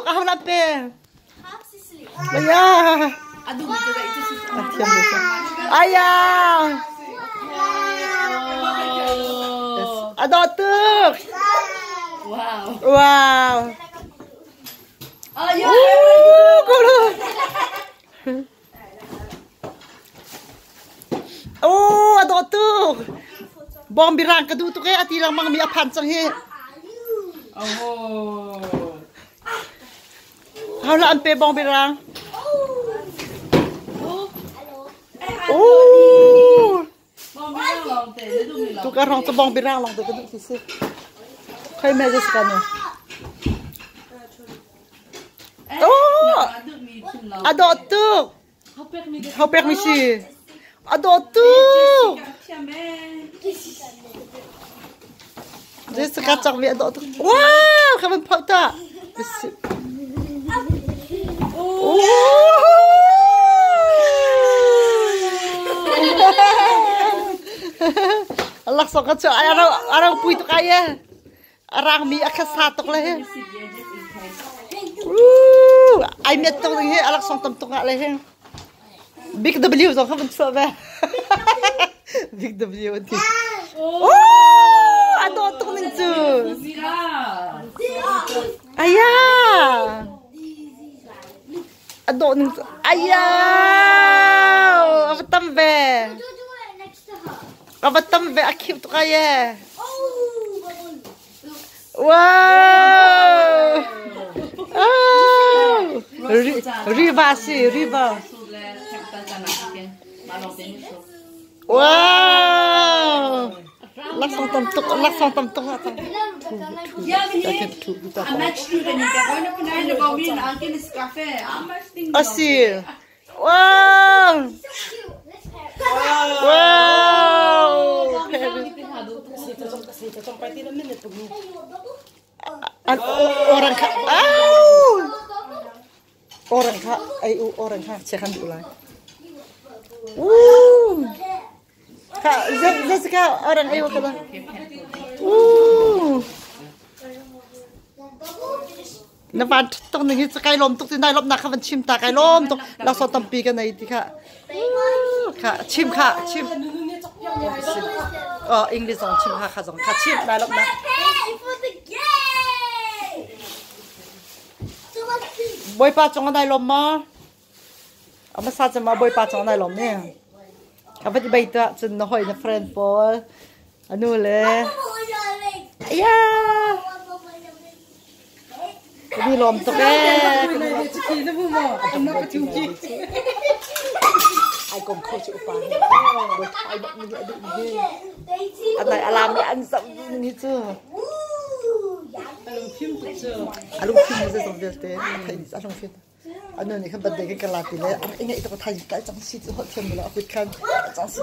tuk a ho lan pe. Aya. Aya. A dawh tuk. Wow. Wow. Oh, a dawh tuk. Bawng birang ka duh tuk e a ti lengmang mi a phan cang hi. Oh. Hau la an pe bawng birang. Oh. Tu ka rong cu bawng birang long te ka duh ti si. Khoi me Jessica nu. Oh! A dawh tuk. Hau pek mi si. A dawh tuk. Jessica cak mi a dawh tuk. Wow, ka van phauh ta. Laksawng ka cu a ro pui tuk ai e. A rang mi a kha sa tuk le hi. Ai met tuk ding hi a laksawng tam tuk ah le hi. Big W zong kha van chuah ve. Big W an ti. Oh, a dawh tuk ning cu. Aya. A dawh ning cu. Aya. A va tam ve. A va tam ve a khiu tuk ai e. Wow. Oh. Riva si, riva. Wow! Laksawng tam tuk, laksawng tam tuk. Asi. Wow! Wow! Orang kha. Au! Orang kha ai u orang kha che kan duh lai. Uh. Kha Jessica orang ai u ka ba. Uh. Na van tuk ning hi kai lom tuk ti nai lom nak kha van chim ta kai lom tuk lakso tampi ka nei ti kha. Kha chim kha chim. Oh English zong chim kha kha zong kha chim nai lom nak. Bawipa cung ah nai lawm maw? A hmasa cem ah Bawipa cung ah nai lawm ni. Ka va i bei tuah cun na hawi na friend pawl a nu le ya ka ni lawm tuk ee. Ai kom kho cu upa he. Bawi thai bak ni a duh ni. A nai alam i an zoh ni cu. A lungfim cu zeizong vialte a theih a lungfim. A nu nih khan birthday kan ka la ti le a ngeih tuk a thai kal cang si cu holh thiam lo a kut khan cang si.